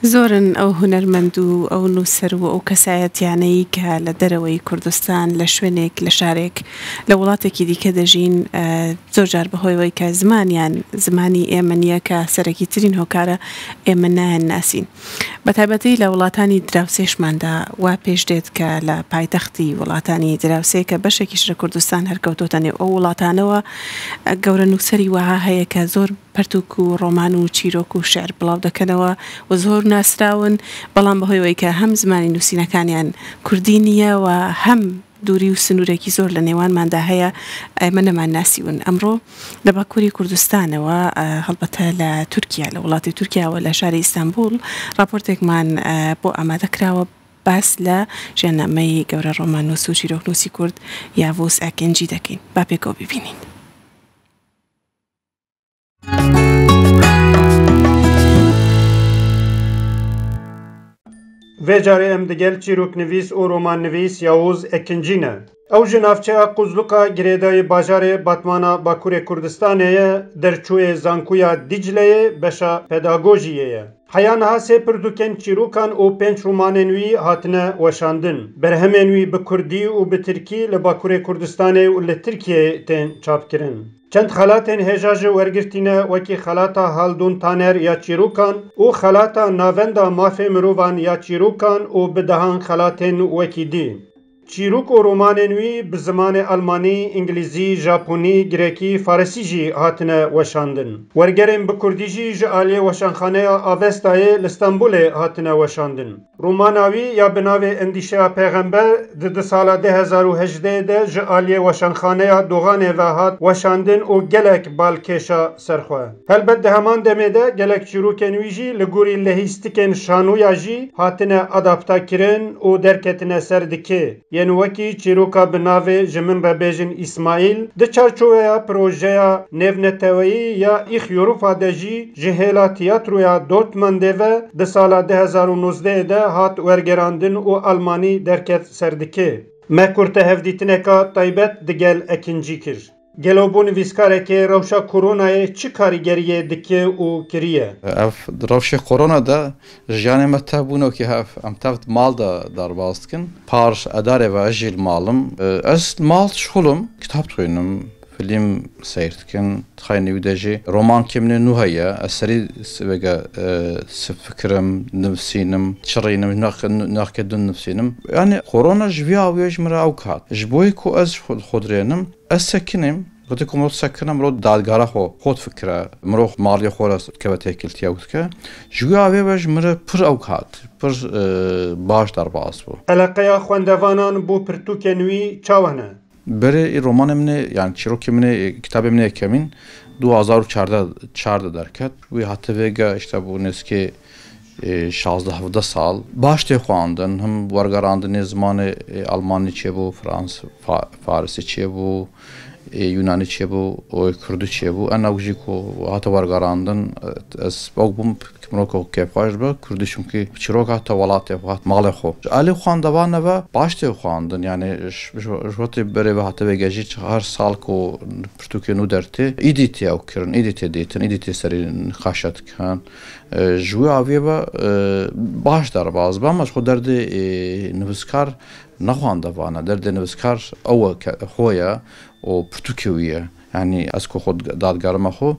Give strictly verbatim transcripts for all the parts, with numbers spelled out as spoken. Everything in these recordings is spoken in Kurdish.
زۆرن ئەو هونەرمەند و ئەو نووسەر و ئەو کەسایەتیانەی کە لە دەرەوەی کوردستان، لە شوێنێک، لە شارێک، لە وڵاتێکی دیکە دەژین، ئە، زۆر جار بەهۆی ئەوەی کە زمانیان زمانی ئێمە نییە، کە سەرەکی ترین هۆکارە ئێمە نایان ناسین. بە تایبەتی لە وڵاتانی دراوسێشماندا وا پێش دێت کە لە پایتەختی وڵاتانی دراوسێ کە بەشێکیش لە کوردستان هەرکەوتۆتە نێو ئەو وڵاتانەوە، گەورە نووسەری وەها هەیە کە زۆر پەرتووک و ڕۆمان و چیرۆک و شعر بڵاو دەکەنەوە و زۆر ناسراون، بەڵام بەهۆی ئەوەی کە هەم زمانی نووسینەکانیان کوردی نییە و هەم دووری و سنوورێکی زۆر لە نێوانماندا هەیە، ئێمە نەمان ناسیون. ئەمڕۆ لە باکووری کوردستانەوە، ئە، هەڵبەتە لە تورکیا، لە وڵاتی تورکیاوە، لە شاری ئیستانبول، راپۆرتێکمان، ئە، بۆ ئامادە کراوە، باس لە ژیاننامەی گەورە ڕۆماننووس و چیرۆکنووسی کورد یاڤوز ئەکنجی دەکەین. با پێکەوە ببینین. Vê carê em digel çîroknivîs û romannivîs Yavuz Ekincî ne. Ew ji navçeya Quzluqa girêdayî bajarê Batmana Bakurê Kurdistanê ye, derçûyê Zankuya Dicleyê beşa pedagojiyê ye. Heya niha sê pirtûkên çîrokan û pênc romanên wî hatine weşandin. Berhemên wî bi kurdî û bi tirkî li Bakurê Kurdistanê û li Tirkiyeyê tên çapkirin. Çend xelatên hêja jî wergirtî ne, wekî xelata Haldun Taner ya çîrokan û xelata Navenda Mafê Mirovan ya çîrokan û bi dehan xelatên wekî dî. Çîrok û romanên wî bi zimanê almanî, îngilîzî, japonî, girekî, farisî jî hatine weşandin. Wergerên bi kurdî jî ji aliyê Weşanxaneya Avestayê li Stenbolê hatine weşandin. Romana wî ya bi navê Endîşeya Pêxember di di sala du hezar û hejdeh de ji aliyê Weşanxaneya Doxanê ve hat weşandin û gelek bal kêşa ser xwe. Helbet di heman demê de gelek çîrokên wî jî li gorî lehîstikên şanoya jî hatine adapta kirin û derketine ser dikê. Yên wekî çîroka bi navê Ji Min Re Bêjin Îsmaîl, di çarçoveya projeya nêvneteweyî ya Ich Europa de jî ji hêla tiyatroya Dortmundê ve di sala du hezar û nozdeh de hat wergerandin û almanî derket ser dikê. Me kurte hevdîtineka taybet digel Ekincî kir. Gelo bo nivîskarekê rewşa koronayê çi karîgeriyê dike û kiriye? Ev rewşê korona de jiyanê me tev bûne wekî hev. Em tev di mal de derbas dikin. Par edarê ve ez jî li mal im. Ez li mal dişixulim, kitab dixwînim, filîm seyr dikin. Di xaynê wî de jî romankê min ê nû heye. Ez serî s-, vêga, e, s-, fikirim, nivîsînim, çirînim, nirxê, nirxê din nivîsînim. Yani korona ji vî awiyê ji min re ew kat. Ji bo yê ku ez xwe, xwe dirênim, ez sekinîm. Wextê ku mirov sekine, mirov dadgara xwe, xwe difikire. Mirov malê xwe re dikeve têkiltiya û dike. Ji wî avê ve ji min re pir ewk hat, pir, e, baş derbas bû. Eleqeya xwendevanan bo pirtûkên wî çawa ne? Berê î romanê min ê, yani çîrokê min ê, kitabê min ê yekemîn, du hazar û çardeh, çardeh derket. Wî hate vêga, işte, bû nêzikê, e, şazdeh hevdeh sal. Baş tê xwendin, him wergerandinê zimanê, e, almanî çêbû, frans-, fa-, farisî çêbû, ê Yunanî çêbû û ê Kurdî çêbû. Ena jî ku hate wergerandin, ez bawk bûm, mirov ku kêfxweş be, Kurdî çimkî çîrok hate welatê xwe, hate malê xwe. Ji alî xwendevane ve baş tê xwendin, yani ji, ji, ji wextê berê ve hate vêga jî her sal ku pirtûkê nû dertê, îdî tê ew kirin, îdî tê dîtin, îdî tê serî nîqaşa dikin. E, ji wî avê ve, e, baş derbas be, ama ji xwe derdê, e, nivîskar ne xwendevane, derdê nivîskar ew e ke-, xwe ye û pirtûkê wî ye. Yani ez ku xwe dadgerime xwe,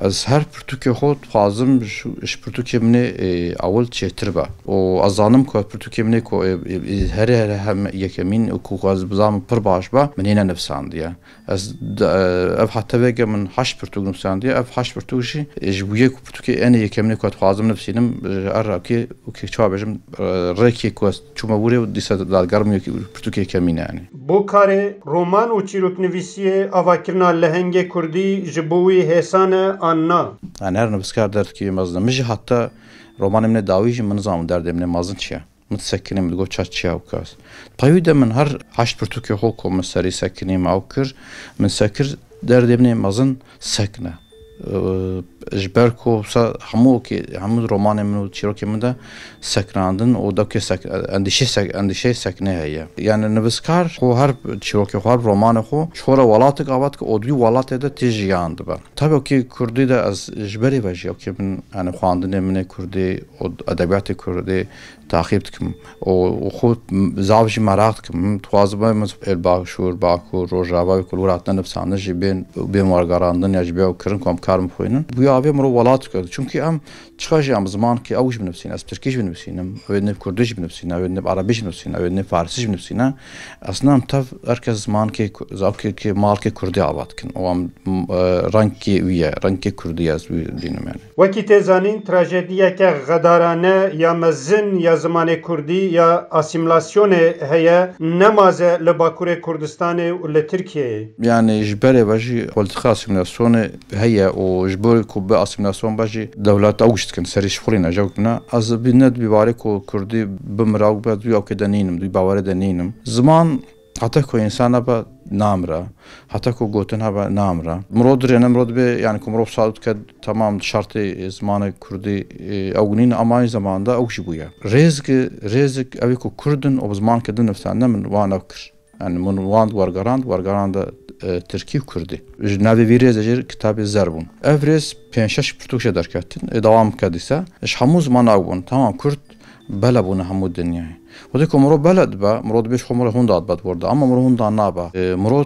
ez her pirtûkê xwe dixwazim ji, ji pirtûkê min ê, e, ewil çêtir be. Û ez zanim ku pirtûkê min ê ku, e, e, e, herê herê hem yekemîn û ku ez bizanim pir baş be, min hê nenivîsandiye. Ez d-, e, ev hate vêga min heşt pirtûk nivîsandiye. Ev heşt pirtûk jî, e, ji bo yê ku pirtûkê enê yekemînê ku ez dixwazim nivîsînim, e, ji her rewkê û kê çawa bêjim, e, rêkê ku ez çûme wûrê û dîsa dadgerim yekî pirtûkê yekemîn e, yani. Bo karê roman û çîroknivîsiyê avakirina lehengê kurdî ji bo wî hêsan e an na? Yani her nivîskar derdikî wî mezin e. Min jî heta romanê min ê dawî jî min nizanibû derdê min ê mezin çi ye. Min disekinî, min digot, ça çi ye ew kas. Pey wî de min her heşt pirtûkê xwe ku min serî sekinî, me ew kir, min sekir derdê min ê mezin sekine. Ee, ji ber ku wisa hemû kê-, hemû romanê min û çîrokê min de sekinandin û dewkê sek-, endîşê sek-, endîşeyê seknê heye. Yani nivîskar xwe her çîrokê xwe, her romanê xwe ji xwe re welatek ava dike û di wî welatê de tê jiyan dibe. Tabii ki Kurdî de ez ji berê ve jî, ki min, yani xwendinê min ê Kurdî û edebiyatê Kurdî taqîb dikim. û, û xwe zav jî meraq dikim. Dixwazim em êl Başûr, Bakur, Rojava wê ku li wir hatine nivîsandin jî bên, bên wergerandin ya jî bê ew kirin ku em karin bixwînin. Bi wî avê mirov welat dike. Çunkî em çiqa jî em zimankê ew jî binivîsînin, ez tirkî jî binivîsînim, wê nêv kurdî jî binivîsîne, wê nêv erebî jî binivîsîne, wê nêv farsî jî binivîsîne. Aslında em tev her kes zimankê ku-, zavkê malkê kurdî ava dikin. Û em, e, rengkê wî ye, rengkê kurdî ye, ez wî dînim yani. Wekî tê zanîn, trajediyeke xedarane ya mezin ya zimanê kurdî ya asîmîlasyonê heye, ne maze li Bakurê Kurdistanê û li Tirkiyeyê. Yani ji berê ve jî politika asîmîlasyonê heye û ji bo ku bi asîmîlasyon be jî dewlet ew jî dikin, serî ji xwe re ne, ji ew ne. Ez bi ne di bîbarê ku kurdî bimire û be, dû ew kê de nînim, dû bawerê de nînim. Ziman heta ku însan hebe namire, heta ku gotin hebe namire. Mirov dirêne, mirov dibê, yani ku mirov sal dike, tamam, şertê zimanê kurdî, e, ew nîn, ama aynı zamanda ew jî bûye. Rêzgi, rêzik, ew ê ku kurdin û bi zimanke din nivîsandin, min wan ew kir. Yani min wan wergerand, wergerand, e, tirkî û kurdî. Ji navê vî rêzê jî kitabê Zer bûn. Ev rêz pênc şeş pirtûk jê derketin, e, dewam bike dîsa. Ji hemû ziman ew bûn. Tamam, kurd bela bûne hemû dinyayê. Wextê ku mirov bela dibe, mirov dibê ji xwe mirov hûn dadibe di wir de. Ama mirov hûn dan nabe. E, mirov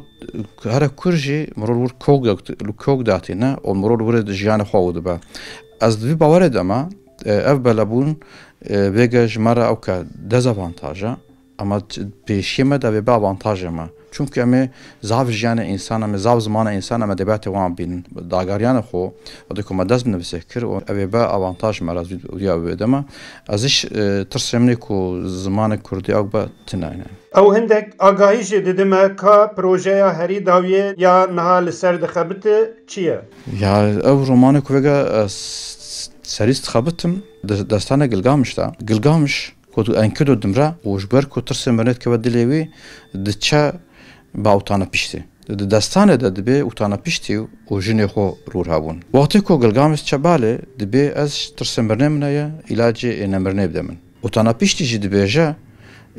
here kur jî, mirov li wir kok de, li kok datîne û mirov li wir jiyanê xwe ew dibe. Ez di vî bawerê de me, e, ev belebûn, e, vêge ji me re ew ke dezavantaj e. Ama ç-, pêşiyê me de vê be avantajê me. Çunkî em ê zav jiyanê însan, em ê zav zimana însan, em edebiyatê wan bînin. Dageriyana xwe, wextê ku me dest bi nivîsê kir û ev ê be avantaj me re zû, zûya wê de me. Ez hiç, e, tirsê min ê ku zimanê kurdî ew be tune ne. Ew hindek agahî jî didime ka projeya herî dawiyê ya niha li ser dixebite çi ye? Ya ew romanê ku vêga ez serî dixebitim, de-, destane Gilgamiş de. Gilgamiş ku tu Enkidu dimre û ji ber ku tirsê mirinê dikeve dilê wî, diçe ba utanapiştî. Di destanê de dibê utanapiştî û jinê xwe rû hebûn. Wextê ku Gilgamiş diçe balê, dibê ez tirsê mirinê min heye, îlacê ê nemirinê bide min. Utanapiştî jî dibêje,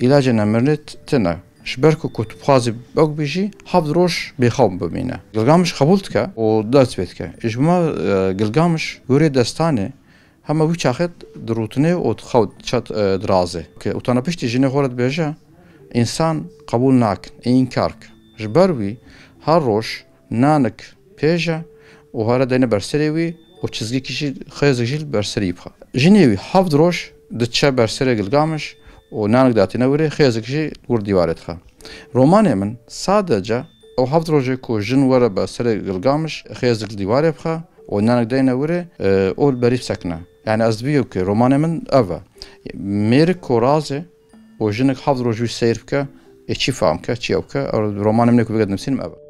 îlacê nemirinê t-, tune. Ji ber ku, ku tu bixwazî ew bî jî, heft roj bêxew bimîne. Gilgamiş qebûl dike û dest pê dike. Ji bo me, e, Gilgamiş gorê destanê, hema wî çaxê dirûtinê û dixew çet, e, dirazê. Ke utanapiştî jinê xwe re dibêje, însan qebûl nakin, ê înkar ke. Ji ber wî her roj nanik pêje û here deyne ber serê wî û çizgîkî jî, xêzik jî li ber serî bixe. Jinê wî heft roj diçe ber serê Gilgamiş û nanik datîne wirê, xêzik jî li wir dîwarê dixe. Romanê min sadece ew heft rojê ku jin were ber serê Gilgamiş, xêzik li dîwarê bixe û nanik deyne wirê, e, û li berî bisekine. Yani ez dibî ku romanê min ev e. Mêrik ku razê û jinik heft roj wî seyr bike, ê çi fam ke, çi ew ke, ew romanê min ê ku vêga dinivîsînim ev e.